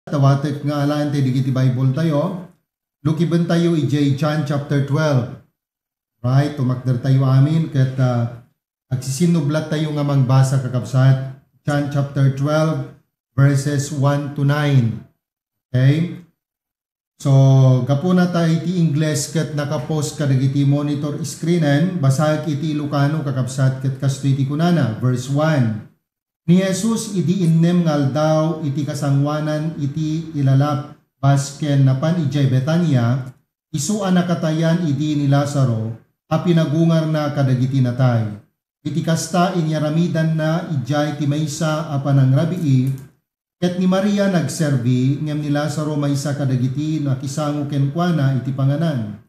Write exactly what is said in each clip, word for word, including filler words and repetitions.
Dawatek nga alaen tayo dagiti Bible tayo. Lukiben tayo idiay John chapter twelve. Right, tumakder tayo amin ket, ah, agsisinnublat tayo nga mangbasa, kakabsat. John chapter twelve, verses one to nine. Okay? So, gapuna ta iti Ingles ket nakapost kadagiti monitor screenen, basaek iti Ilocano, kakabsat, ket kastoy ti kunana, verse one. Ni Jesus idi innem nga aldaw iti kasangoanan iti ilalap basken napan idiay Betania, isu a nakatayan idi ni Lazaro a pinagungarna kadagiti natay. Iti kasta, inyaramidanna idiay ti maysa a panangrabii, ket ni Maria nagserbi, ngem ni Lazaro maysa kadagiti nakisango kenkuana iti panganan.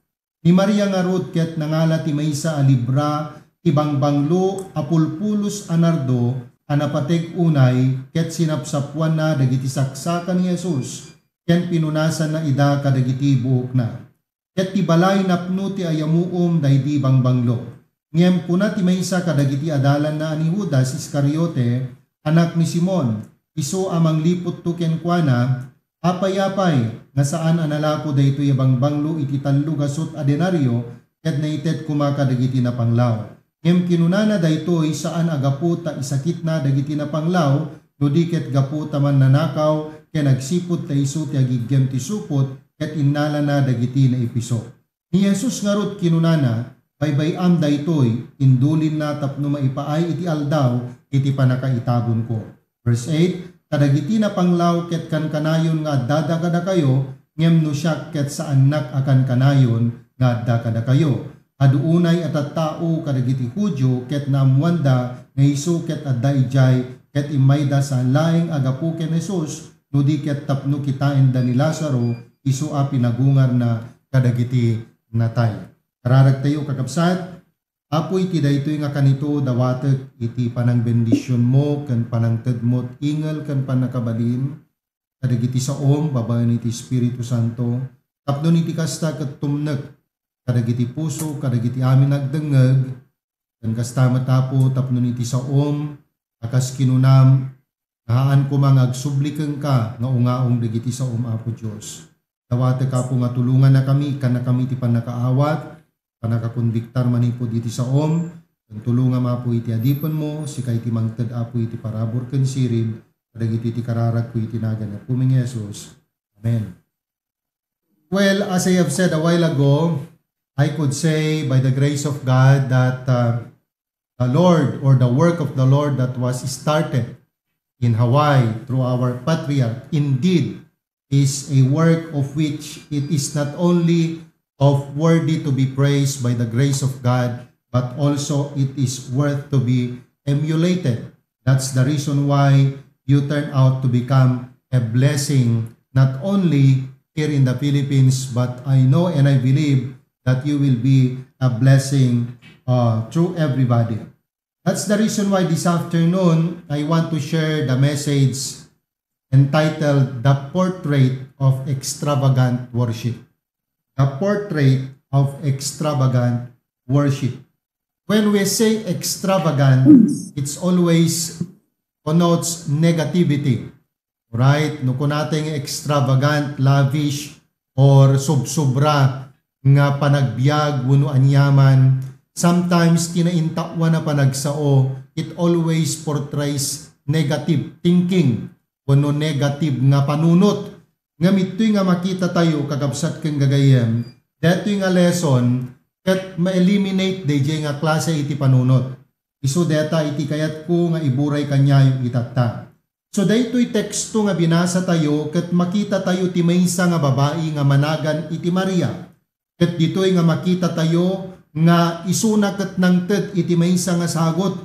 Ni Maria ngarud ket nangala ti maysa a libra ti bangbanglo a pulpulos a nardo a napateg unay, ket sinapsapuanna dagiti saksaka ni Jesus, ken pinunasanna ida kadagiti buokna. Ket ti balay napno ti ayamuom daydi bangbanglo. Ngem kuna ti maysa kadagiti adalanna a ni Judas Iscariote, anak ni Simon, isu a mangliputto kenkuana, Apay, apay, nga saan a nalako daytoy a bangbanglo iti tallo gasut a denario, ket naited koma kadagiti napanglaw. Ngem kinunana daytoy saan a gapu ta isakitna dagiti napanglaw, no di ket gapu ta mannanakaw ken agsipud ta isu ti agiggem ti supot ket innalana dagiti naipiso. Ni Jesus ngarud kinunana, Baybay-am daytoy, indulinna tapno maipaay iti aldaw iti pannakaitabonko. Verse eight, Kadagiti napanglaw ket kankanayon nga addada kadakayo, ngem no siak ket saannak a kankanayon nga adda kadakayo. Adu unay a tattao kadagiti Judio ket naammoanda nga isu ket adda idiay, ket immayda saan laeng a gapu ken Jesus, no di ket tapno kitaenda ni Lazaro, isu a pinagungarna kadagiti natay. Kararagtayo, kakabsat, Apo, iti daytoy nga kanito, dawatek iti panangbendisionmo ken panangtedmo ti ingel ken pannakabalin kadagiti saom babaen iti Espiritu Santo, tapno iti kasta ket tumnek kadagiti puso kadagiti amin agdengngeg, ken kasta met, Apo, tapno iti saom a kas kinunam, nga haan koma nga agsubli kenka nga ungaong dagiti saom, Apo Dios. Dawatek, Apo, nga tulongannakami, ikkannakami iti pannakaawat, pannakakondiktar manipud iti saom, ken tulongam, Apo, iti adipenmo, sika iti mangted, Apo, iti parabur ken sirib, kadagiti ti kararagko iti nagan ni Apomi nga Jesus. Amen. Well, as I have said a while ago, I could say by the grace of God that, uh, the Lord, or the work of the Lord that was started in Hawaii through our patriarch, indeed is a work of which it is not only of worthy to be praised by the grace of God, but also it is worth to be emulated. That's the reason why you turn out to become a blessing, not only here in the Philippines, but I know and I believe that you will be a blessing, uh, through everybody. That's the reason why this afternoon, I want to share the message entitled The Portrait of Extravagant Worship. The Portrait of Extravagant Worship. When we say extravagant, it's always connotes negativity. Right? No kunatay nga extravagant, lavish, or subsubra nga panagbiag wenno aniaman, sometimes ti naintaoan a panagsao, it always portrays negative thinking wenno negative nga panunot. Ngem ittoy nga makita tayo, kakabsat ken gagayyem, daytoy nga lesson ket ma-eliminate daydiay nga klase iti panunot. Isu dayta iti kayatko nga iburay kaniayo itatta. So, daytoy teksto nga binasa tayo ket makita tayo ti maysa nga babai nga managan iti Maria. Ket ditoy nga makita tayo nga isuna ket nangted iti maysa nga sagut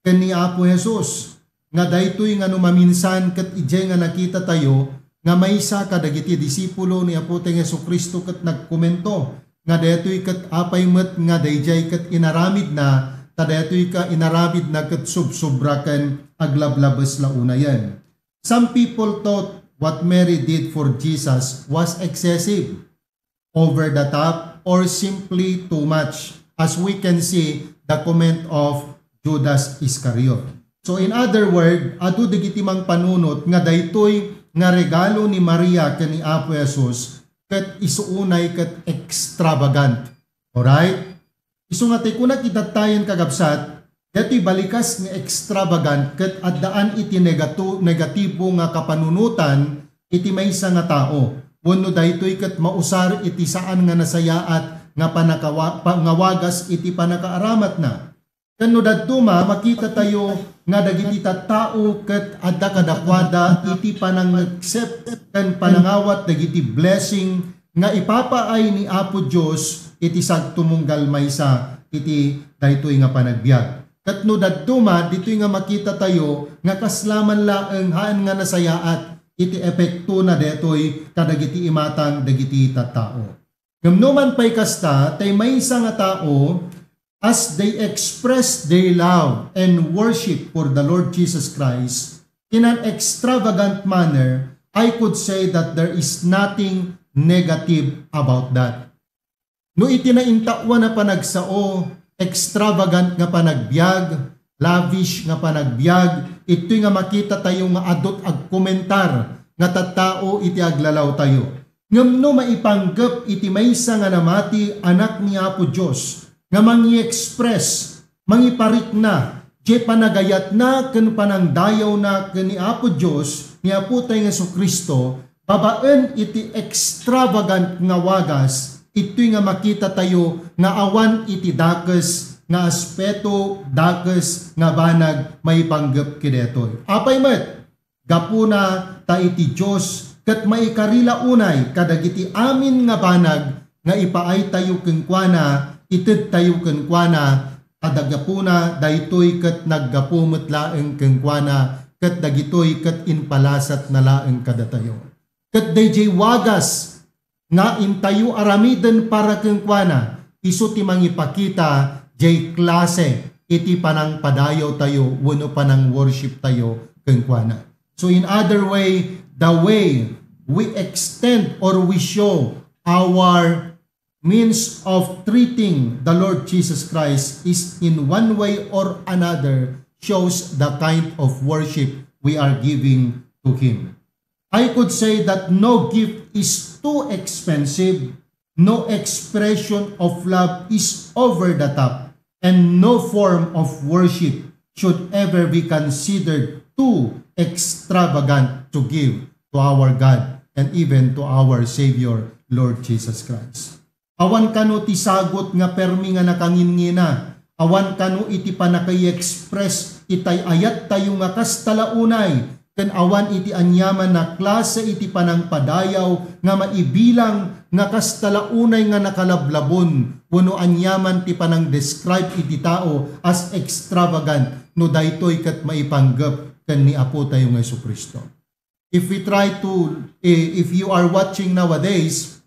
ken ni Apo Jesus, nga daytoy nga no maminsan ket idiay nga nakita tayo nga maysa kadagiti disipulo ni Apotayo Jesu-Cristo ket nagkomento nga daytoy ket apay met nga daydiay ket inaramidna, ta daytoy ket inaramidna ket subsobra ken aglablabes la unayen. Some people thought what Mary did for Jesus was excessive, over the top, or simply too much, as we can see the comment of Judas Iscariot. So, in other word, adu dagiti mangpanunot nga daytoy nga regalo ni Maria ken ni Apo Jesus ket isu unay ket extravagant. Alright? Isu nga ti kunak itattayen, kagabsat, daytoy balikas nga extravagant ket addaan iti negatu-, negatibo nga kapanunotan iti maysa nga tao. Wenno daytoy ket mausar iti saan nga nasayaat nga panakawa-, pa-, nga wagas iti panakaaramatna. Ken no dadduma, makitatayo nga dagiti tattao ket adda kadakuada iti panang-accept ken panangawat dagiti blessing nga ipapaay ni Apo Dios iti sagtumunggal maysa iti daytoy nga panagbiag. Ket no dadduma, ditoy nga makitatayo nga kasla man laeng haan nga nasayaat iti epektona daytoy kadagiti imatang dagiti tattao. Ngem no man pay kasta, tay maysa nga tao, as they express their love and worship for the Lord Jesus Christ in an extravagant manner, I could say that there is nothing negative about that. No iti naintaoan a panagsao, extravagant nga panagbiag, lavish nga panagbiag, itoy nga makitatayo nga adut agkomentar nga tattao iti aglalawtayo. Ngem no maipanggep iti maysa nga namati Anak ni Apo Dios nga mangi-express, mangiparikna, diay panagayatna ken panangdayawna ken ni Apo Dios, ni Apotay nga Jesu-Cristo, babaen iti extravagant nga wagas, itoy nga makitatayo nga awan iti dakes nga aspeto, dakes nga banag maipanggep kadaytoy. Apay met, gapuna ta iti Dios ket maikarila unay kadagiti amin nga banag nga ipaaytayo kenkuana, itedtayo kenkuana, ta gapuna daytoy ket naggapu met laeng kenkuana, ket dagitoy ket impalasatna laeng kadatayo. Ket daydiay wagas nga intayo aramiden para kenkuana, isu ti mangipakita diay klase iti panangpadayawtayo wenno panang-worshiptayo kenkuana. So in other way, the way we extend or we show our means of treating the Lord Jesus Christ is in one way or another shows the kind of worship we are giving to Him. I could say that no gift is too expensive, no expression of love is over the top, and no form of worship should ever be considered too extravagant to give to our God and even to our Savior, Lord Jesus Christ. Awan kano ti sagut nga permi nga nakanginngina. Awan kano iti panakay-express itay ayattayo nga kasta la unay, ken awan iti aniaman a klase iti panangpadayaw nga maibilang nga kasta la unay nga nakalablabon wenno aniaman ti panang-describe iti tao as extravagant no daytoy ket maipanggep ken ni Apotayo nga Jesu-Cristo. If we try to, eh, if you are watching nowadays,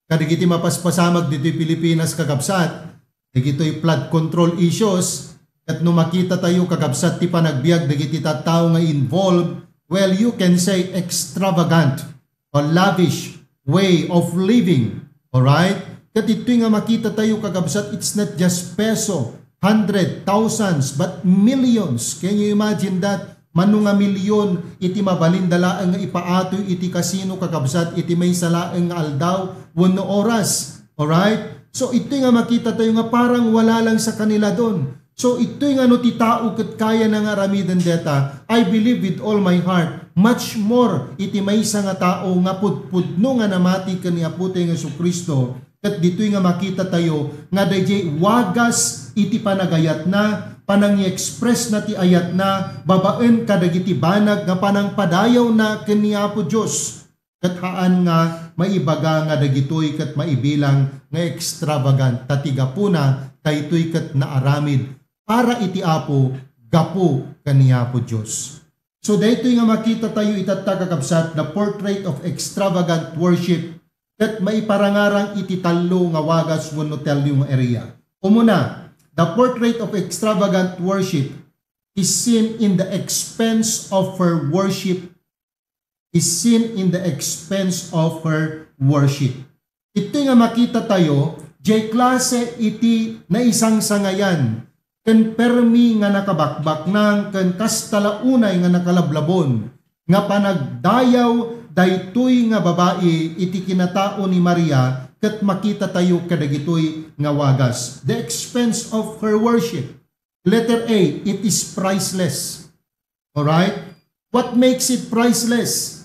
kadagiti mapaspasamak ditoy Pilipinas, kakabsat, dagitoy flood control issues, ket no makitatayo, kakabsat, ti panagbiag dagiti tattao nga involved, well, you can say extravagant or lavish way of living. Alright? Ket ditoy nga makitatayo, kakabsat, it's not just peso, hundred, thousands, but millions. Can you imagine that? Mano nga milyon iti mabalinda laeng nga ipaatoy iti kasino, kakabsat, iti maysa laeng nga aldaw wenno oras. Alright? So, itoy nga makitatayo nga parang wala lang sa kanila don. So, itoy nga no ti tao ket kayana nga aramiden deta, I believe with all my heart, much more iti maysa nga tao nga pudpudno nga namati ken ni Apotayo nga Jesu-Cristo, ket ditoy nga makitatayo nga daydiay wagas iti panagayatna, panang-i-expressna ti ayatna babaen kadagiti banag nga panangpadayawna ken ni Apo Dios. Ket haan nga maibaga nga dagitoy ket maibilang nga extravagant, ta ti gapuna, daytoy ket naaramid para iti Apo, gapu ken ni Apo Dios. So, daytoy nga makitatayo itatta, kakabsat, the portrait of extravagant worship, ket maiparangarang iti tallo nga wagas wenno tallo nga area. Umuna, the portrait of extravagant worship is seen in the expense of her worship, is seen in the expense of her worship. Iti nga makita tayo, jay klase iti naisangsangayan ken permi nga nakabakbaknang ken kasta la unay nga nakalablabon nga panagdayaw daytoy nga babai iti kinatao ni Maria, ket makitatayo kadagitoy nga wagas. The expense of her worship. Letter A, it is priceless. Alright? What makes it priceless?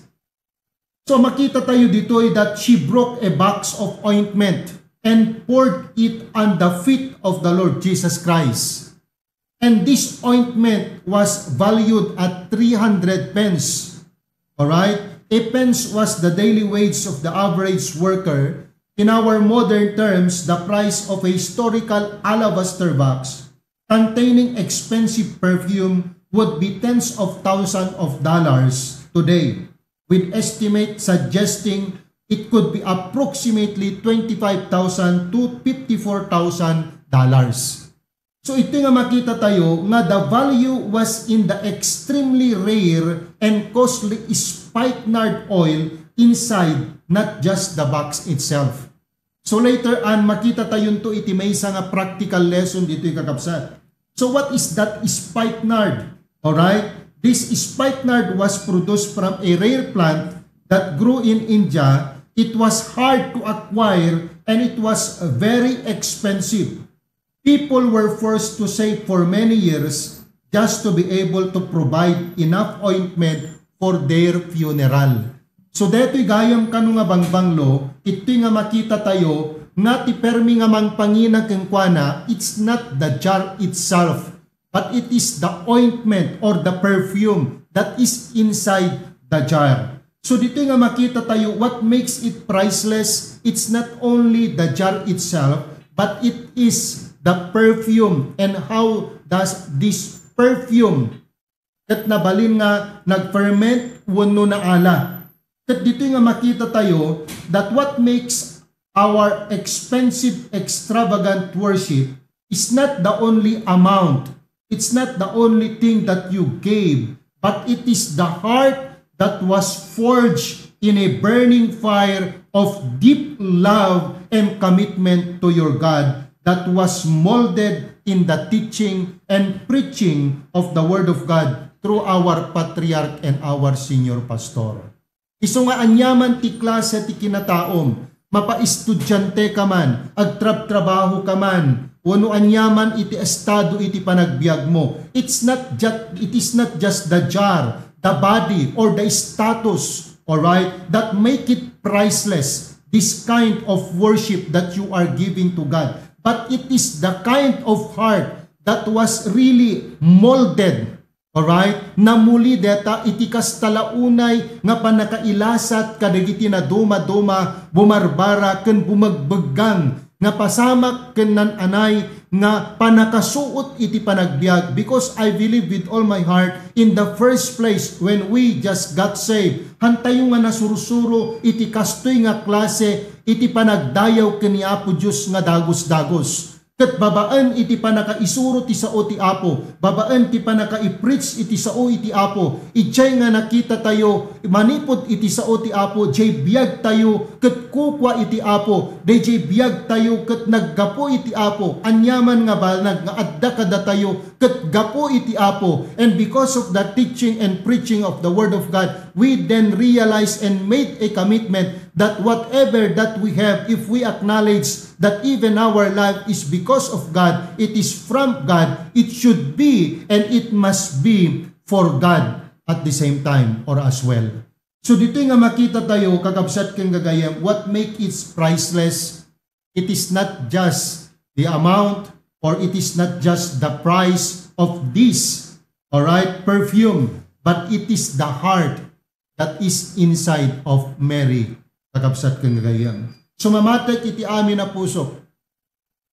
So makitatayo ditoy that she broke a box of ointment and poured it on the feet of the Lord Jesus Christ. And this ointment was valued at three hundred pence. Alright? A pence was the daily wage of the average worker. In our modern terms, the price of a historical alabaster box containing expensive perfume would be tens of thousands of dollars today, with estimates suggesting it could be approximately twenty-five thousand to fifty-four thousand dollars. So ito nga makitatayo nga the value was in the extremely rare and costly spikenard oil inside, not just the box itself. So later on, makitatayo iti maysa nga practical lesson ditoy, kakabsat. So what is that spikenard? Alright? This spikenard was produced from a rare plant that grew in India. It was hard to acquire and it was very expensive. People were forced to save for many years just to be able to provide enough ointment for their funeral. So detoy gayam kano nga bangbanglo, itoy nga makitatayo nga ti permi nga mangpangina kenkuana, it's not the jar itself, but it is the ointment or the perfume that is inside the jar. So ditoy nga makitatayo, what makes it priceless, it's not only the jar itself, but it is the perfume. And how does this perfume ket nabalin nga nagferment wenno naala? Ket ditoy nga makitatayo that what makes our expensive, extravagant worship is not the only amount, it's not the only thing that you gave, but it is the heart that was forged in a burning fire of deep love and commitment to your God that was molded in the teaching and preaching of the Word of God through our patriarch and our senior pastor. Isu nga aniaman ti klase ti kinataom, mapa-estudiante ka man, agtrabtrabaho ka man, wenno aniaman iti estado iti panagbiagmo, it's not ju-, it is not just the jar, the body, or the status, alright, that make it priceless, this kind of worship that you are giving to God. But it is the kind of heart that was really molded. Alright? Namuli deta iti kasta la unay nga pannakailasat kadagiti nadumaduma, bumarbara, ken bumegbeggang nga pasamak ken nan-anay nga pannakasuot iti panagbiag, because I believe with all my heart, in the first place, when we just got saved, hantayo nga nasursuro iti kastoy nga klase iti panagdayaw ken ni Apo Dios nga dagus-dagus. Ket babaen iti pannakaisuro ti sao ti Apo, babaen ti pannakaipreach iti sao iti Apo, idiay nga nakitatayo manipud iti sao ti Apo, diay biagtayo ket kukua iti Apo, daydiay biagtayo ket naggapu iti Apo. Aniaman nga banag nga adda kadatayo ket gapu iti Apo. And because of the teaching and preaching of the Word of God, we then realize and made a commitment that whatever that we have, if we acknowledge that even our life is because of God, it is from God, it should be and it must be for God at the same time or as well. So ditoy nga makitatayo, kakabsat ken gagayem, what make it priceless, it is not just the amount or it is not just the price of this, alright, perfume, but it is the heart that is inside of Mary, kakabsat ken gagayem. So mamatek iti amin a pusok,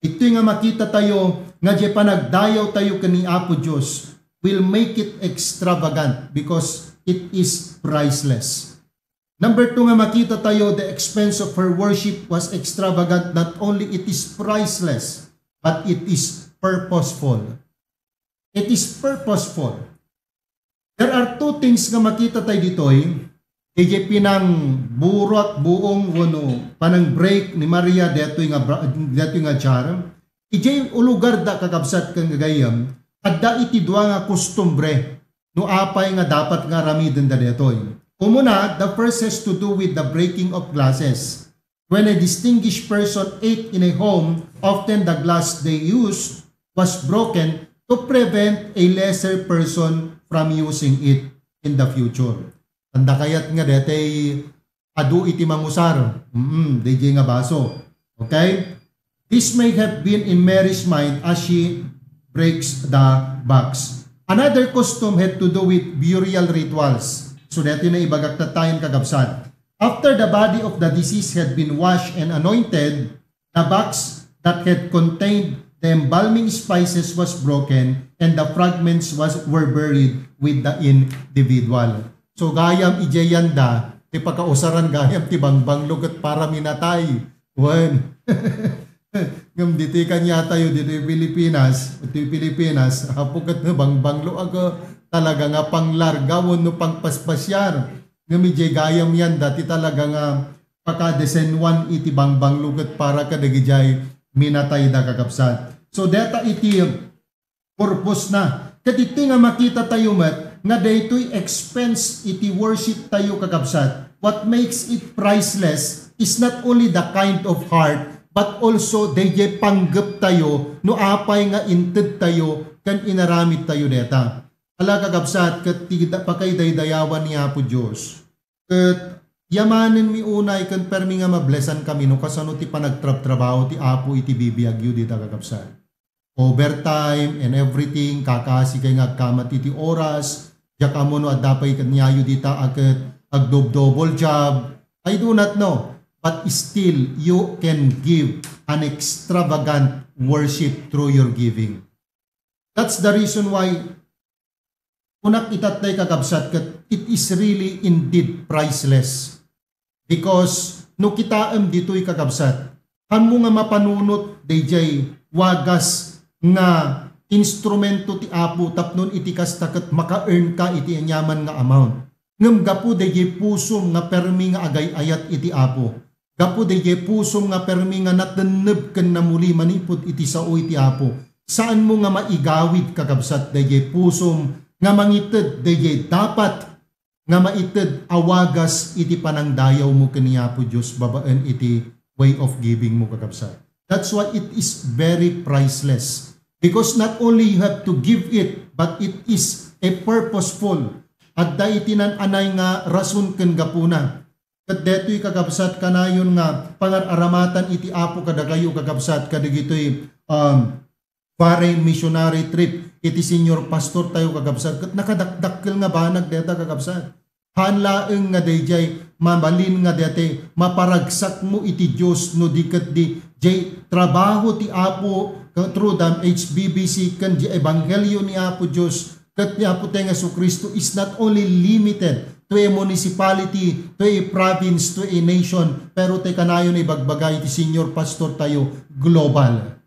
itoy nga makitatayo nga diay panagdayawtayo ken ni Apo Dios will make it extravagant because it is priceless. Number two nga makitatayo, the expense of her worship was extravagant. Not only it is priceless, but it is purposeful. It is purposeful. There are two things nga makitatayo ditoy. Idiay pinangburuat buong wenno panang-break ni Maria detoy nga bra-, detoy nga jar. Idiay lugarda, kakabsat ken gagayem, adda iti dua nga kostumbre. no apay nga dapat nga aramidenda daytoy. Umuna, the first has to do with the breaking of glasses. When a distinguished person ate in a home, often the glass they used was broken to prevent a lesser person from using it in the future. Tanda kayat nga detay adu iti mangusar. Mm, D J nga baso. Okay? This may have been in Mary's mind as she breaks the box. Another custom had to do with burial rituals. So, dati na ibagak tatayan kagabsat. After the body of the deceased had been washed and anointed, the box that had contained the embalming spices was broken, and the fragments was, were buried with the individual. So, gayam idiay yanda, ti pakausaran gayam ti bangbanglo ket para minatay. Wen. Ngem ditoy kaniatayo, ditoy Pilipinas, ditoy Pilipinas, apo ket no bangbanglo, aga, talaga nga panglarga wenno pangpaspasiar. Ngem idiay gayam yanda, ti talaga nga pakadesenwan iti bangbanglo ket para kadagidiay minatayda, kagabsat. So, deta iti purpose na. Ket iti nga makita tayo met nga daytoy expense iti worship tayo, kagabsat. What makes it priceless is not only the kind of heart, but also dayjay panggep tayo no apay nga inted tayo ken inaramid tayo deta. Ala, kagabsat, ket ti da-, pakaidaydayawan ni Apo Dios. Ket yamanenmi unay ken permi nga mablesan kami no kasano ti panagtrabtrabaho ti Apo iti bibiagyo dita, kagabsat. Overtime and everything, kakasi kay nga agkamat iti oras, diak ammo no adda pay kaniayo dita a ket agdob-double job. I do not know, but still, you can give an extravagant worship through your giving. That's the reason why kunak itatday, kagabsat, ket it is really indeed priceless. Because no kitaem ditoy, kagabsat, hanmo nga mapanunot dayjay wagas nga instrumento ti Apo tapno iti kasta ket maka-earn ka iti aniaman nga amount. Ngem gapu dayjay pusom nga permi nga agay-ayat iti Apo, gapu dayjay pusom nga permi nga natenneb ken namuli manipud iti sao iti Apo, saanmo nga maigawid, kagabsat, dayjay pusom nga mangited dayjay dapat nga maited a wagas iti panangdayawmo ken ni Apo Dios babaen iti way of giving mo, kagabsat. That's why it is very priceless. Because not only you have to give it, but it is a purposeful. Adda iti nan-anay nga rason ken gapuna. Ket detoy, kagabsat, kanayon nga pangar-aramatan iti Apo kadakayo, kagabsat, kadagitoy, um, foreign missionary trip iti senior pastor tayo, kagabsat, ket nakadakdakkel nga banag deta, kagabsat. Haan laeng nga dayjay mabalin nga deti maparagsak mo iti Dios no di ket di jay trabaho ti Apo through the H B B C ken di ebanghelio ni Apo Dios ket ni Apo tayo nga Jesu-Cristo is not only limited to a municipality, to a province, to a nation, pero ti kanayon ibagbaga iti senior pastor tayo, global.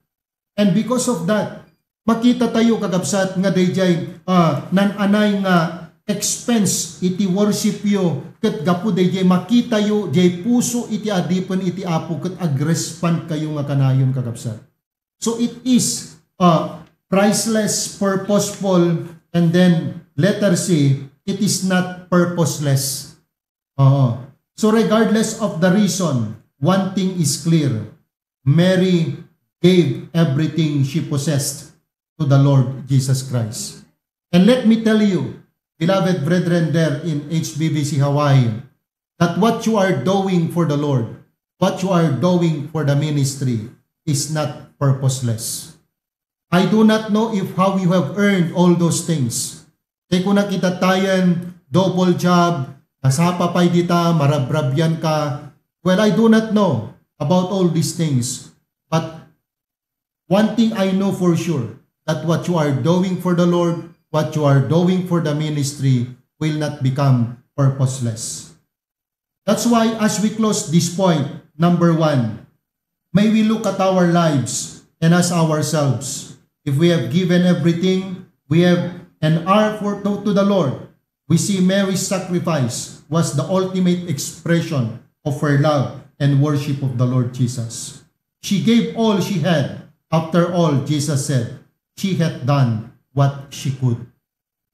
And because of that, makita tayo, kagabsat, nga dayjay, ah, nan-anay nga expense iti worship yo, ket gapu dayjay makita yo, jay puso iti adipen iti Apo, ket agrespond kayo nga kanayon, kagabsat. So it is, uh, priceless, purposeful, and then letter C, it is not purposeless. Oo. So regardless of the reason, one thing is clear. Mary gave everything she possessed to the Lord Jesus Christ. And let me tell you, beloved brethren there in H B B C Hawaii, that what you are doing for the Lord, what you are doing for the ministry is not purposeless. I do not know if how you have earned all those things. Ti kunak itattayen, double job, nasapa pay dita, marabrabian ka. Well, I do not know about all these things. But one thing I know for sure, that what you are doing for the Lord, what you are doing for the ministry will not become purposeless. That's why, as we close this point, number one, may we look at our lives and ask ourselves if we have given everything we have and are for to, to the Lord. We see Mary's sacrifice was the ultimate expression of her love and worship of the Lord Jesus. She gave all she had. After all, Jesus said, "She hath done what she could."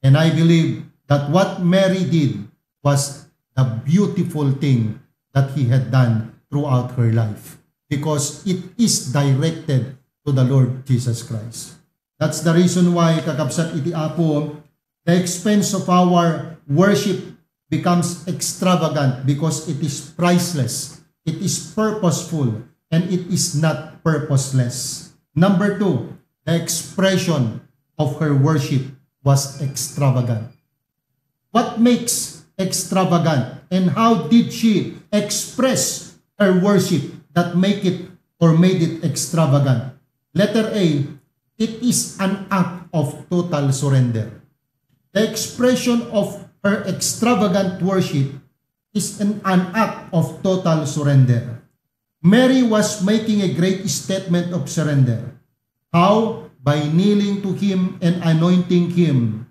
And I believe that what Mary did was the beautiful thing that he had done throughout her life, because it is directed to the Lord Jesus Christ. That's the reason why, kakabsat iti Apo, the expense of our worship becomes extravagant because it is priceless, it is purposeful, and it is not purposeless. Number two, the expression of her worship was extravagant. What makes extravagant, and how did she express her worship that make it or made it extravagant? Letter A, it is an act of total surrender. The expression of her extravagant worship is an, an act of total surrender. Mary was making a great statement of surrender. How? By kneeling to him and anointing him.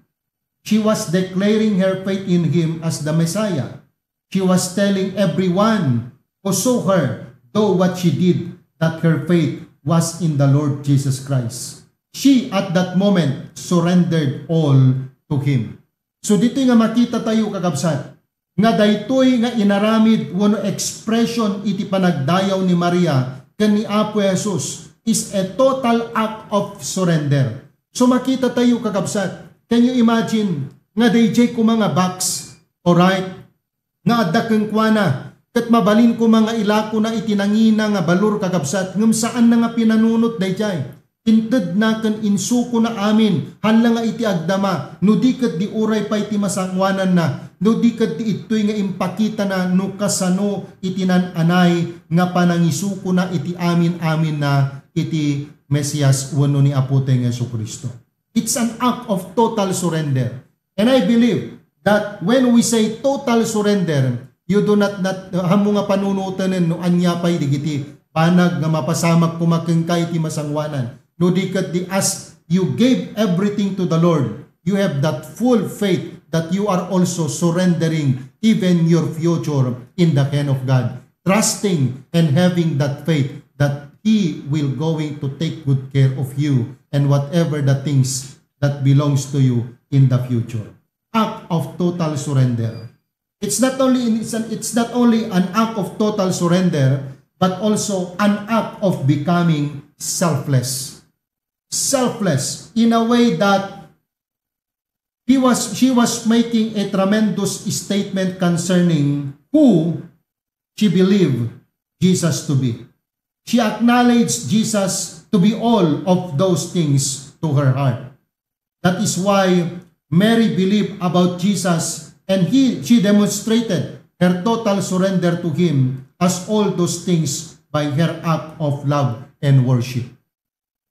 She was declaring her faith in him as the Messiah. She was telling everyone who saw her do what she did that her faith was in the Lord Jesus Christ. She, at that moment, surrendered all to him. So, ditoy nga makita tayo, kakabsat, nga daytoy nga inaramid wenno expression iti panagdayaw ni Maria ken ni Apo Jesus is a total act of surrender. So, makita tayo, kakabsat, can you imagine nga dayjay koma nga box, alright, nga adda kenkuana, ket mabalin koma nga ilakona iti nangina nga balor, kakabsat, ngem saanna nga pinanunot dayjay. Intedna ken insukona amin, haan la nga iti agdama, no di ket di uray pay ti masangoananna, no di ket di ittoy nga impakitana no kasano iti nan-anay nga panangisukona iti amin-aminna iti Mesias wenno ni Apotayo nga Jesu-Cristo. It's an act of total surrender. And I believe that when we say total surrender, you do not, not, ammo nga panunoten no ania pay dagiti banag nga mapasamak koma kenka iti masangoanan. No di ket di, as you gave everything to the Lord, you have that full faith that you are also surrendering even your future in the hand of God, trusting and having that faith that He will going to take good care of you and whatever the things that belongs to you in the future. Act of total surrender. It's not only in, it's an, it's not only an act of total surrender, but also an act of becoming selfless. Selfless in a way that he was, she was making a tremendous statement concerning who she believed Jesus to be. She acknowledged Jesus to be all of those things to her heart. That is why Mary believed about Jesus, and he, she demonstrated her total surrender to him as all those things by her act of love and worship.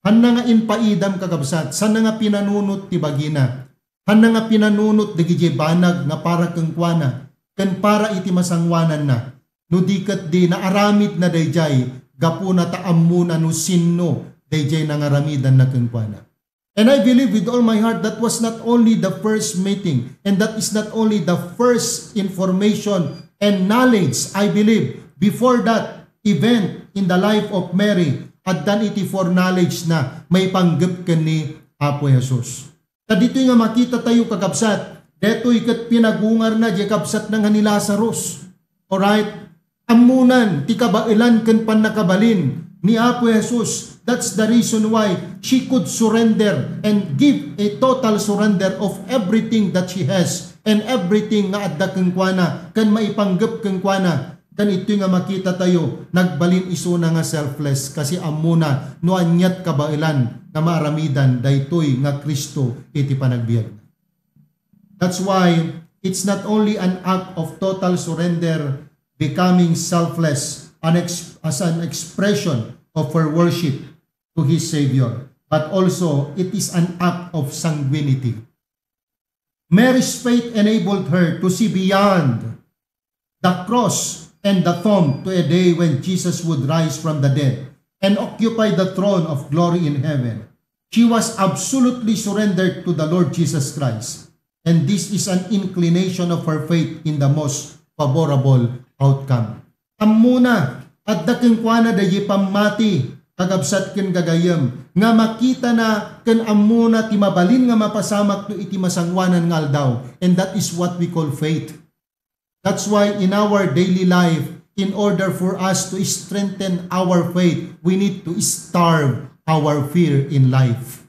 Hanna nga impaidam, kakabsat, sana nga pinanunot ti bagina. Hanna nga pinanunot dagiti banag nga para kenkuana, ken para iti masangoananna. No di ket di naaramidna dayjay, gapuna ta ammona no sinno dayjay nangaramidanna kenkuana. And I believe with all my heart that was not only the first meeting, and that is not only the first information and knowledge. I believe before that event in the life of Mary, addan iti foreknowledge na maipanggep ken ni Apo Jesus. Ta ditoy nga makita tayo, kakabsat, detoy ket pinagungarna di kabsatna nga ni Lazarus. Alright? Ammonan ti kabaelan ken pannakabalin ni Apo Jesus. That's the reason why she could surrender and give a total surrender of everything that she has and everything nga adda kenkuana ken maipanggep kenkuana. Ken itoy nga makita tayo, nagbalin isuna nga selfless kasi ammona no aniat kabaelan nga maaramidan daytoy nga Cristo iti panagbiagna. That's why it's not only an act of total surrender, becoming selfless, an ex-, as an expression of her worship to his Savior, but also it is an act of sanguinity. Mary's faith enabled her to see beyond the cross and the tomb to a day when Jesus would rise from the dead and occupy the throne of glory in heaven. She was absolutely surrendered to the Lord Jesus Christ, and this is an inclination of her faith in the most favorable outcome. Ammona, adda kenkuana daydi pammati, kakabsat ken gagayyem, nga makitana ken ammona ti mabalin nga mapasamakto iti masangoanan nga aldaw. And that is what we call faith. That's why in our daily life, in order for us to strengthen our faith, we need to starve our fear in life.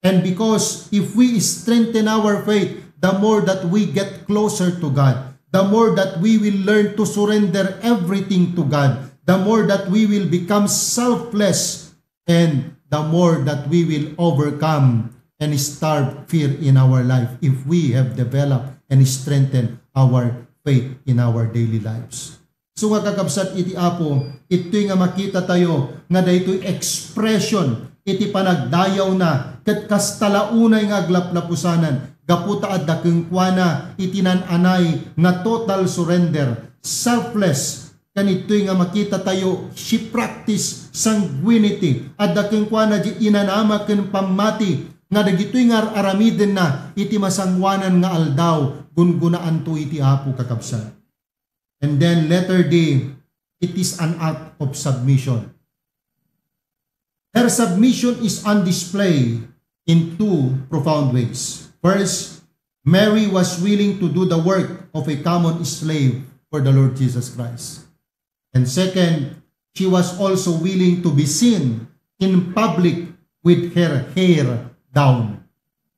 And because if we strengthen our faith, the more that we get closer to God, the more that we will learn to surrender everything to God, the more that we will become selfless, and the more that we will overcome and starve fear in our life if we have developed and strengthened our faith in our daily lives. So nga kakabsat iti Apo, itoy nga makita tayo nga daytoy expression iti panagdayawna ket kasta la unay nga aglaplapusanan gapu ta adda kenkuana iti nan-anay nga total surrender, selfless, ken itoy nga makita tayo, she practice sanguinity, adda kenkuana di inanama ken pammati nga dagitoy nga ar-aramidenna iti masangoanan nga aldaw, gungunaanto iti Apo, kakabsat. And then letter D, it is an act of submission. Her submission is on display in two profound ways. First, Mary was willing to do the work of a common slave for the Lord Jesus Christ. And second, she was also willing to be seen in public with her hair down.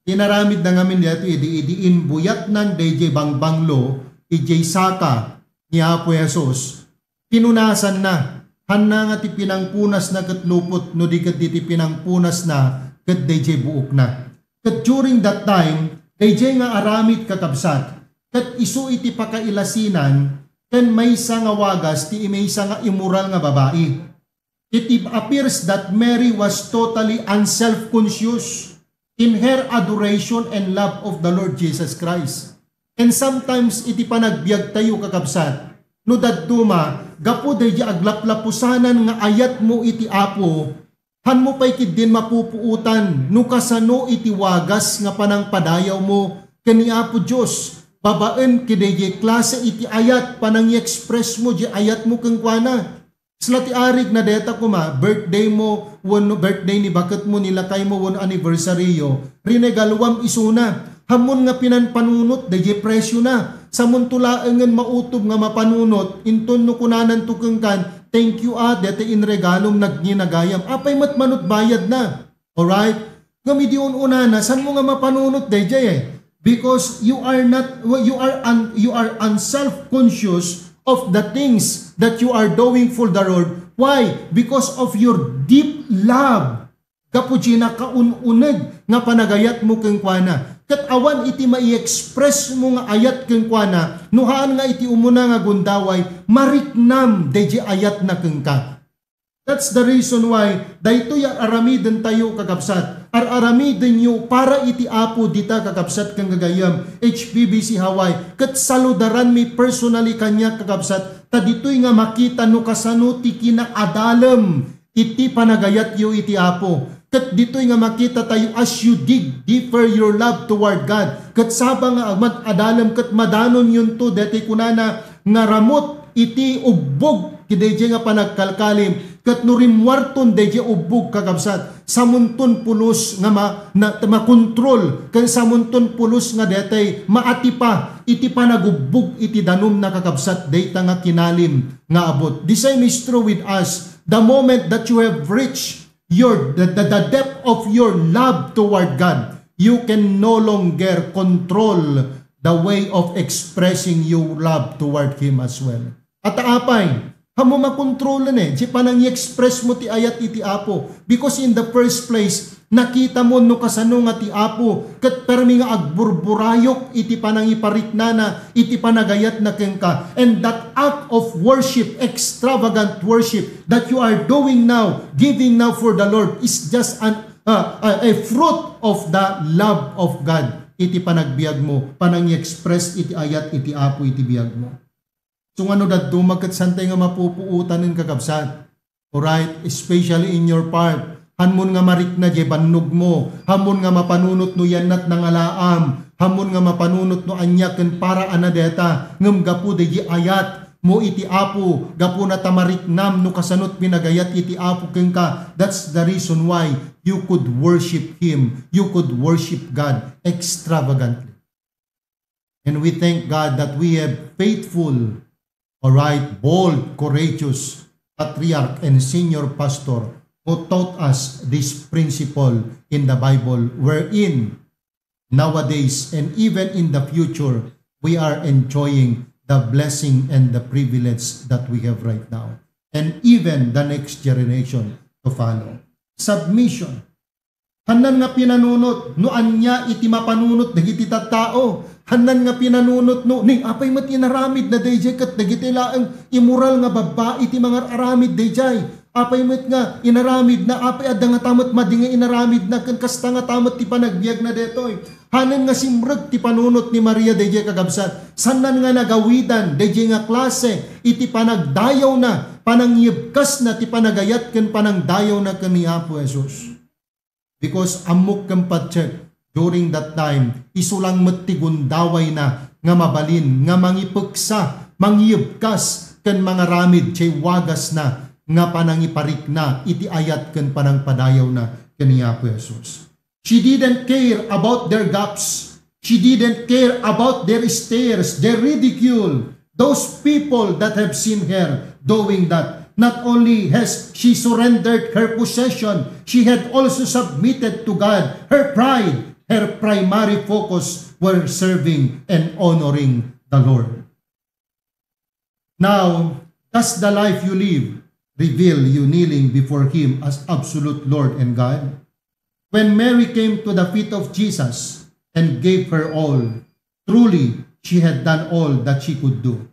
Inaramidna ngamin daytoy idi, idi imbuyatnan dayjay bangbanglo, idiay saka ni Apo Jesus, pinunasanna. Hanna nga ti pinangpunasna ket lupot, no di ket diti pinangpunasna ket dayjay buokna. Ket during that time, dayjay nga aramid, kakabsat, ket isu iti pakailasinan ken maysa nga wagas ti maysa nga immoral nga babai. It appears that Mary was totally unself-conscious in her adoration and love of the Lord Jesus Christ. And sometimes, iti panagbiag tayo, kakabsat, no dadduma, gapu daydi aglaplapusanan nga ayat mo iti Apo, han mo pay kiddin mapupuotan no kasano iti wagas nga panangpadayaw mo ken ni Apo Dios, babaen kadaydi klase iti ayat, panang-i-express mo di ayat mo kenkuana. Kasla ti arig na deta koma, birthday mo, wenno birthday ni baketmo, ni lakaymo, wenno anniversary yo, rinegaluam isuna. Hammon nga pinanpanunot, dayjay presiona. Samonto laengen mautob nga mapanunot, inton no kunananto kenkan, "Thank you, ah, deta inregalom, nagninagayam." Apay met manut bayadna. Alright? Ngem idi un-unana, saan mo nga mapanunot dayjay eh? Because you are not, you are un-, you are unself-conscious of the things that you are doing for the Lord. Why? Because of your deep love. Gapu di nakaun-uneg nga panagayat mo kenkuana. Ket awan iti mai-express mo nga ayat kenkuana, no haan nga iti umuna nga gundaway, mariknam dayjay ayatna kenka. That's the reason why daytoy ar-aramiden tayo, kakabsat. Ar-aramiden yo para iti Apo dita, kakabsat ken gagayyem, H P B C Hawaii. Ket saludaranmi personally kaniak, kakabsat, ta ditoy nga makita no kasano ti kinaadalem iti panagayatyo iti Apo. Ket ditoy nga makita tayo as you dig deeper your love toward God. Ket saba nga agmad-adalem ket madanonyonto daytoy kunana nga ramut iti ubbog kadayjay nga panagkalkalim, ket no rimmuarton dayjay ubbog, kakabsat, samonton pulos nga ma-, na-, makontrol, ken samonton pulos nga daytay maatipa iti panagubbog iti danumna, kakabsat, dayta nga kinalim nga abut. The same is true with us. The moment that you have reached your, the, the, the depth of your love toward God, you can no longer control the way of expressing your love toward Him as well. At apay, haanmo makontrolen eh, di panang i-express mo ti ayat iti Apo. Because in the first place, nakita mo no kasano nga ti Apo, ket permi nga agburburayok iti panangipariknana, iti panagayatna kenka. And that act of worship, extravagant worship, that you are doing now, giving now for the Lord, is just an, uh, a, a fruit of the love of God iti panagbiag mo, panang i-express iti ayat iti Apo iti biag mo. So, nga no dadduma ket santay nga mapupuotanen, kakabsat. Alright? Especially in your part. Haanmon nga marikna jay bannogmo. Haanmon nga mapanunot no yannat nangalaam. Haanmon nga mapanunot no ania ken para a na deta. Ngem gapu dayjay ayat, mo iti Apo, gapuna ta mariknam no kasano ti pinagayat iti Apo kenka. That's the reason why you could worship Him. You could worship God extravagantly. And we thank God that we have faithful, all right, bold, courageous patriarch and senior pastor who taught us this principle in the Bible, wherein nowadays and even in the future, we are enjoying the blessing and the privilege that we have right now, and even the next generation to follow. Submission. Hannan nga pinanunot, no ania iti mapanunot dagiti tattao. Hannan nga pinanunot, no, ni apay met inaramid na dayjay ket dagiti laeng immoral nga babbai ti mangar-aramid dayjay. Apay met nga inaramid na, apay adda nga ta met madi nga inaramid na, ken kasta nga ta met ti panagbiag na detoy. Hanen nga simrek ti panunot ni Maria dayjay kakabsat. Sannan nga nagawidan dayjay nga klase iti panagdayawna, panangibkasna ti panagayat ken panangdayawna ken ni Apo Jesus. Because ammok ken patse, during that time, isu lang met ti gundawayna nga mabalin nga mangipeksa, mangiyebkas, ken mangaramid ti wagasna nga panangiparikna iti ayat ken panangpadayawna ken ni Apo Jesus. She didn't care about their gaps. She didn't care about their stares, their ridicule. Those people that have seen her doing that, not only has she surrendered her possession, she had also submitted to God. Her pride, her primary focus were serving and honoring the Lord. Now, does the life you live reveal you kneeling before Him as absolute Lord and God? When Mary came to the feet of Jesus and gave her all, truly she had done all that she could do.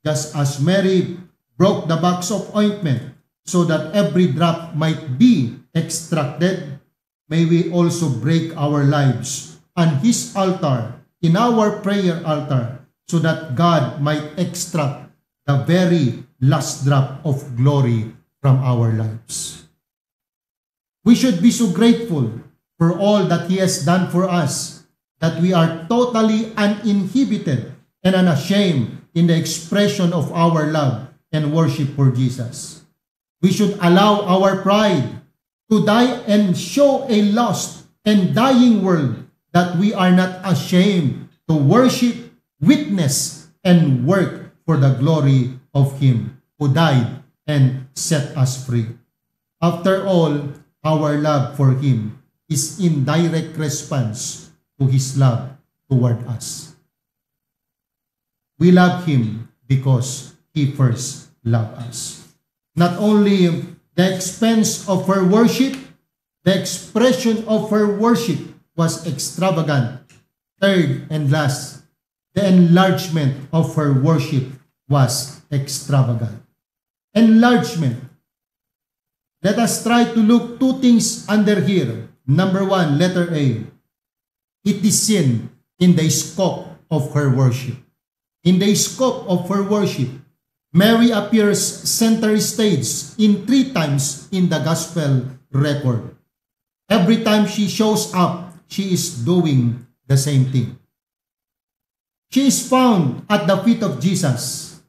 Just as Mary broke the box of ointment so that every drop might be extracted, may we also break our lives and His altar in our prayer altar so that God might extract the very last drop of glory from our lives. We should be so grateful for all that He has done for us that we are totally uninhibited and unashamed in the expression of our love and worship for Jesus. We should allow our pride to die and show a lost and dying world that we are not ashamed to worship, witness, and work for the glory of Him who died and set us free. After all, our love for Him is in direct response to His love toward us. We love Him because He first loved us. Not only the expense of her worship, the expression of her worship was extravagant. Third and last, the enlargement of her worship was extravagant. Enlargement. Let us try to look two things under here. Number one, letter A. It is seen in the scope of her worship. In the scope of her worship, Mary appears center stage in three times in the gospel record. Every time she shows up, she is doing the same thing. She is found at the feet of Jesus.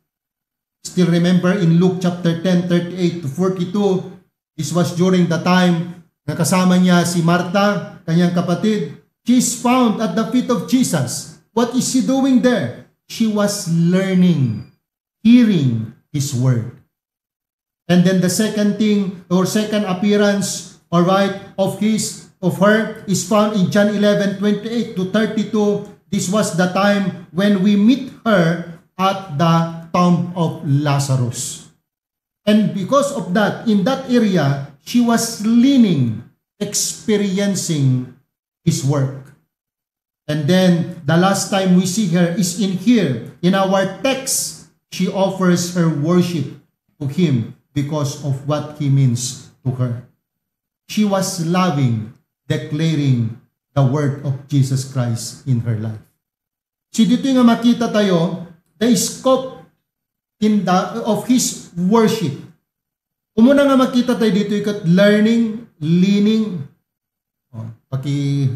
Still remember in Luke chapter ten, thirty-eight to forty-two, this was during the time nga kasama niya si Martha, kanyang kapatid. She is found at the feet of Jesus. What is she doing there? She was learning, hearing His word. And then the second thing, or second appearance, all right, of his, of her, is found in John eleven twenty-eight to thirty-two. This was the time when we meet her at the tomb of Lazarus. And because of that, in that area, she was leaning, experiencing His work. And then, the last time we see her is in here. In our text, she offers her worship to Him because of what He means to her. She was loving, declaring the word of Jesus Christ in her life. So, dito nga makita tayo, the scope in the, of His worship. Umuna nga makita tayo dito, ikat learning, leaning. Oh, paki,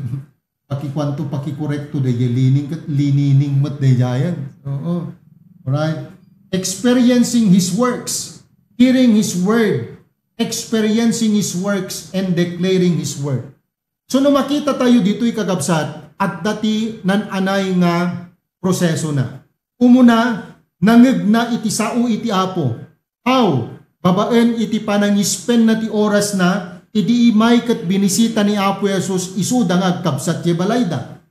pakikuanto, pakikorekto, dayjay leaning, kat linining met dayjayan. Oo. Alright? experiencing His works, hearing His word, experiencing His works, and declaring His word. So, no makita tayo ditoy, kakabsat, adda ti nan-anay nga proseso na. Umuna, nangegna iti sao iti Apo. How? Babaen iti panangispenna ti orasna, idi imay ket binisita ni Apo Jesus isuda nga agkabsat ti balayda.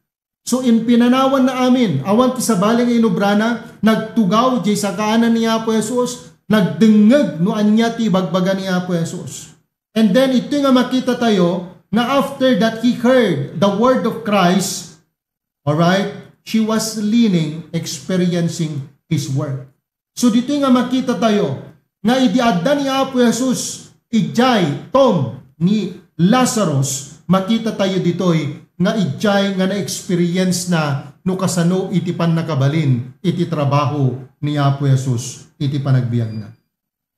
So, impinanawanna amin, awan ti sabali nga inubrana, nagtugaw jay sakaanan ni Apo Jesus, nagdengngeg no ania ti ibagbaga ni Apo Jesus. And then, ito nga makita tayo, nga after that he heard the word of Christ, all right, she was leaning, experiencing His word. So, ditoy nga makita tayo, nga idi adda ni Apo Jesus, idiay tomb ni Lazarus, makita tayo ditoy nga idiay nga na-experience na no kasano iti pannakabalin iti trabaho ni Apo Jesus iti panagbiagna.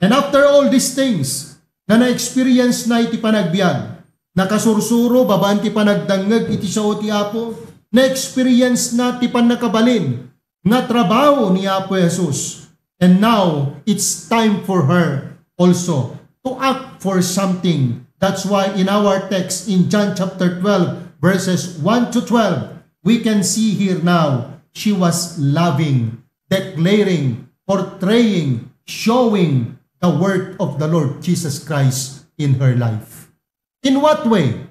And after all these things, nga na-experience na iti panagbiag, nakasursuro babaen ti panagdangngeg iti sao ti Apo, na-experience na ti pannakabalin nga trabaho ni Apo Jesus. And now, it's time for her also to act for something. That's why in our text in John chapter twelve, verses one to twelve, we can see here now, she was loving, declaring, portraying, showing the work of the Lord Jesus Christ in her life. In what way?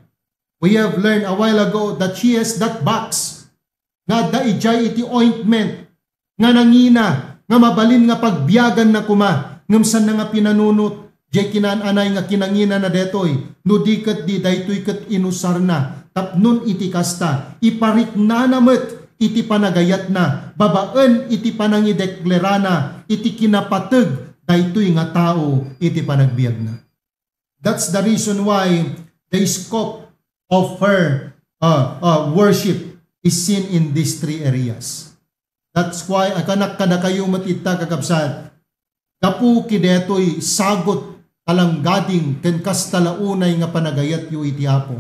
We have learned a while ago that she has that box nga adda idiay iti ointment nga nangina nga mabalin nga pagbiaganna koma, ngem saan nga pinanunot jay kinaan-anay nga kinanginana detoy, no di ket di daytoy ket inusarna tapnon iti kasta, ipariknana met iti panagayatna babaen iti panangideklarana iti kinapateg daytoy nga tao iti panagbiagna. That's the reason why the scope of her, uh, uh, worship is seen in these three areas. That's why, akanak kadakayo met ita, kakabsat, gapu ki detoy sagut, talanggading, ken kasta la unay nga panagayatyo iti Apo.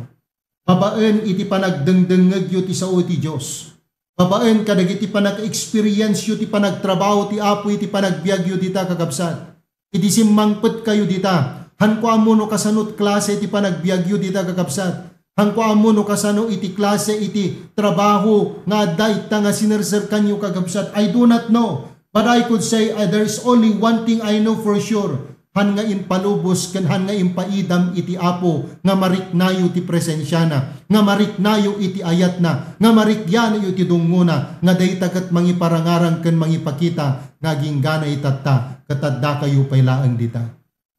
Babaen iti panagdengdengngegyo ti sao ti Dios. Babaen kadagiti panag-experience-yo ti panagtrabaho ti Apo iti panagbiagyo dita, kakabsat. Idi simmangpetkayo dita, hanko ammo no kasano ti klase iti panagbiagyo dita, kakabsat. Hanko ammo no kasano iti klase iti trabaho nga adda ita nga sinerserkanyo, kakabsat. I do not know. But I could say, uh, there is only one thing I know for sure. Han nga impalubos ken han nga impaidam iti Apo nga mariknayo ti presensiana, nga mariknayo iti ayatna, nga mariknayo iti dungngona, nga dayta ket mangiparangarang ken mangipakita nga aginggana itatta ket addakayo pay laeng dita.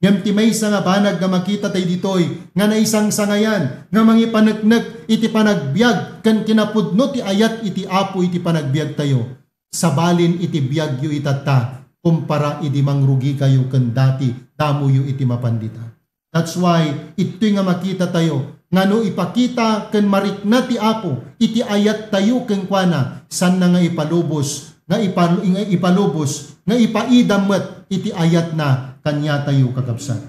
Ngem ti maysa nga banag nga makita tayo ditoy nga naisangsangayan nga mangipaneknek iti panagbiag ken kinapudno ti ayat iti Apo iti panagbiagtayo. Sabalin iti biagyo itatta, kumpara idi mangrugikayo ken dati damoyo iti mapan dita. That's why, ittoy nga makita tayo, nga no ipakita ken marikna ti Apo iti ayattayo kenkuana, sanna nga ipalubos, nga ipal-, nga ipalubos, nga ipaidam met iti ayatna kaniatayo, kakabsat.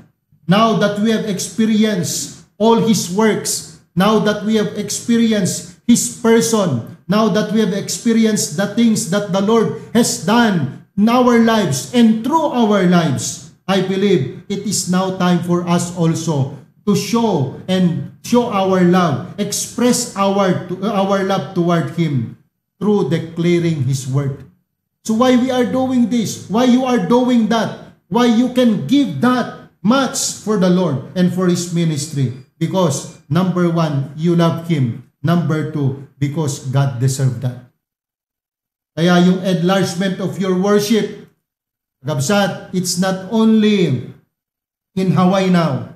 Now that we have experienced all His works, now that we have experienced His person, now that we have experienced the things that the Lord has done in our lives and through our lives, I believe it is now time for us also to show and show our love, express our, our love toward Him through declaring His word. So why we are doing this? Why you are doing that? Why you can give that much for the Lord and for His ministry? Because number one, you love Him. Number two, because God deserved that. Kaya yung enlargement of your worship, kabsat, it's not only in Hawaii now,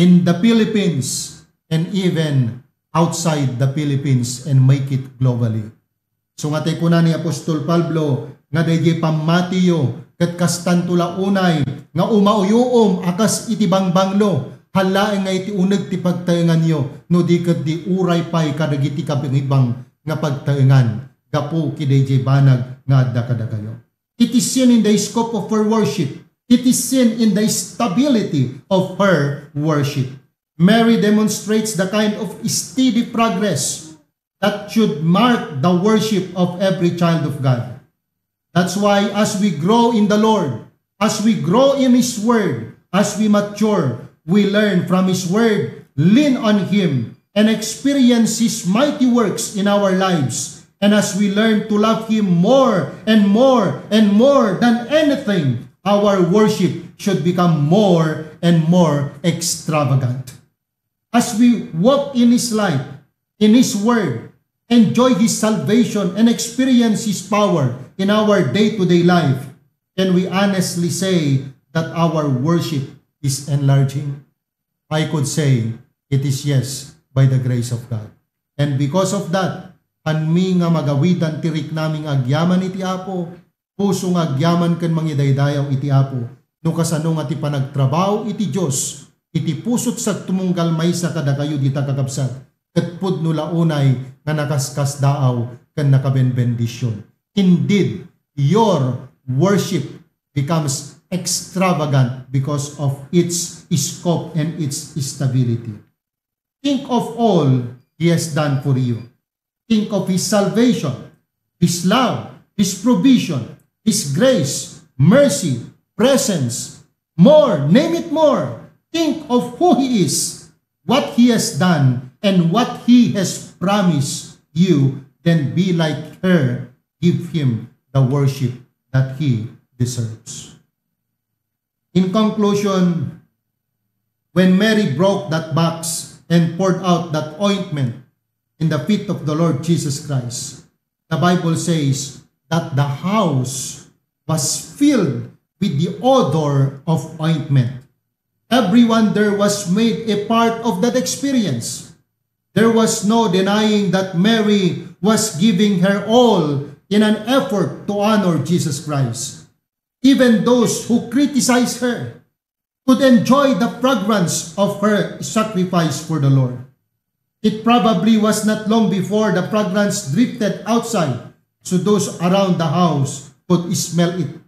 in the Philippines, and even outside the Philippines and make it globally. So nga tay kuna ni Apostol Pablo nga dayjay pammatiyo ket kastanto la unay nga umauyuom a kas iti bangbanglo, han laeng nga iti uneg ti pagtaenganyo, no di ket di uray pay kadagiti kabangibang nga pagtaengan gapu ki dayjay banag nga adda kadakayo. It is seen in the scope of her worship. It is seen in the stability of her worship. Mary demonstrates the kind of steady progress that should mark the worship of every child of God. That's why as we grow in the Lord, as we grow in His Word, as we mature, we learn from His Word, lean on Him, and experience His mighty works in our lives. And as we learn to love Him more and more and more than anything, our worship should become more and more extravagant. As we walk in His light, in His Word, enjoy His salvation, and experience His power in our day-to-day life, can we honestly say that our worship is enlarging? I could say it is yes by the grace of God. And because of that, hanmi nga magawidan ti riknami nga agyaman iti Apo, puso nga agyaman ken mangidaydayaw iti Apo, no kasano nga ti panagtrabaho iti Dios iti puso't sagtumunggal maysa kadakayo dita, kakabsat, ket pudno la unay nga nakaskasdaaw ken nakabenbendision. Indeed, your worship becomes extravagant because of its scope and its stability. Think of all He has done for you. Think of His salvation, His love, His provision, His grace, mercy, presence, more, name it more. Think of who He is, what He has done, and what He has promised you. Then be like her. Give Him the worship that He deserves. In conclusion, when Mary broke that box and poured out that ointment in the feet of the Lord Jesus Christ, the Bible says that the house was filled with the odor of ointment. Everyone there was made a part of that experience. There was no denying that Mary was giving her all in an effort to honor Jesus Christ. Even those who criticized her could enjoy the fragrance of her sacrifice for the Lord. It probably was not long before the fragrance drifted outside, so those around the house could smell it.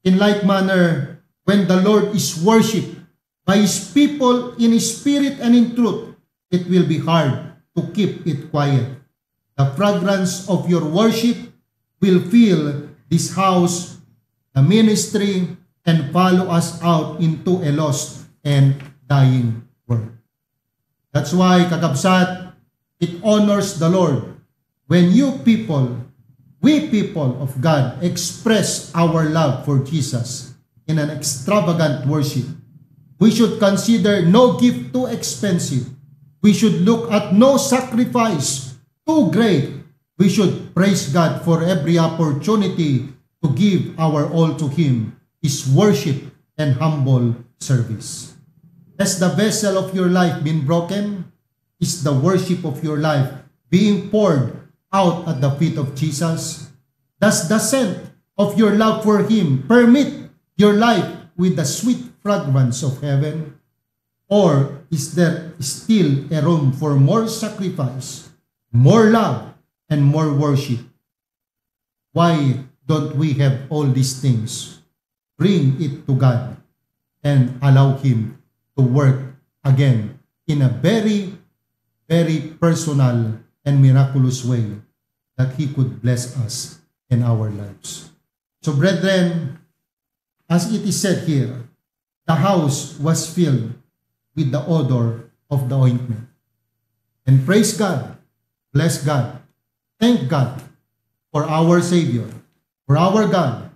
In like manner, when the Lord is worshipped by His people in spirit and in truth, it will be hard to keep it quiet. The fragrance of your worship will fill this house, the ministry, and follow us out into a lost and dying world. That's why, kakabsat, it honors the Lord when you people, we people of God, express our love for Jesus in an extravagant worship. We should consider no gift too expensive. We should look at no sacrifice too great. We should praise God for every opportunity to give our all to Him, is worship and humble service. Has the vessel of your life been broken? Is the worship of your life being poured out at the feet of Jesus? Does the scent of your love for Him permeate your life with the sweet fragrance of heaven? Or is there still a room for more sacrifice, more love, and more worship? Why don't we have all these things? Bring it to God and allow Him to work again in a very, very personal and miraculous way that He could bless us in our lives. So, brethren, as it is said here, the house was filled with the odor of the ointment. And praise God, bless God, thank God for our Savior, for our God,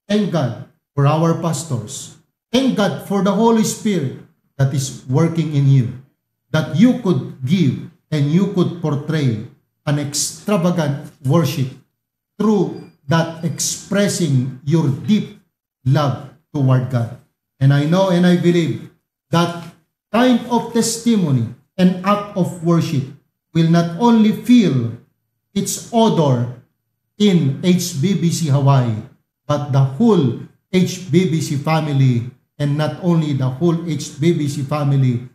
thank God for our pastors, thank God for the Holy Spirit that is working in you, that you could give and you could portray an extravagant worship through that expressing your deep love toward God. And I know and I believe that kind of testimony and act of worship will not only fill its odor in H B B C Hawaii, but the whole H B B C family, and not only the whole H B B C family,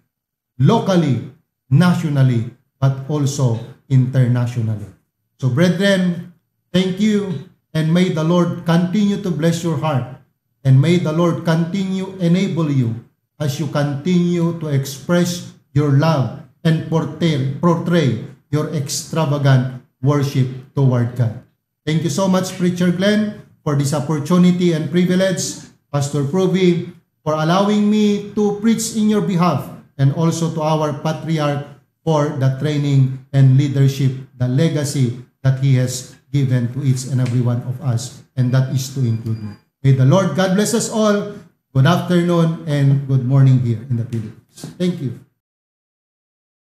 locally, nationally, but also internationally. So, brethren, thank you, and may the Lord continue to bless your heart, and may the Lord continue enable you as you continue to express your love and portray, portray your extravagant worship toward God. Thank you so much, Preacher Glenn, for this opportunity and privilege, Pastor Provi, for allowing me to preach in your behalf, and also to our patriarch for the training and leadership, the legacy that he has given to each and every one of us, and that is to include me. May the Lord God bless us all. Good afternoon and good morning here in the Philippines. Thank you.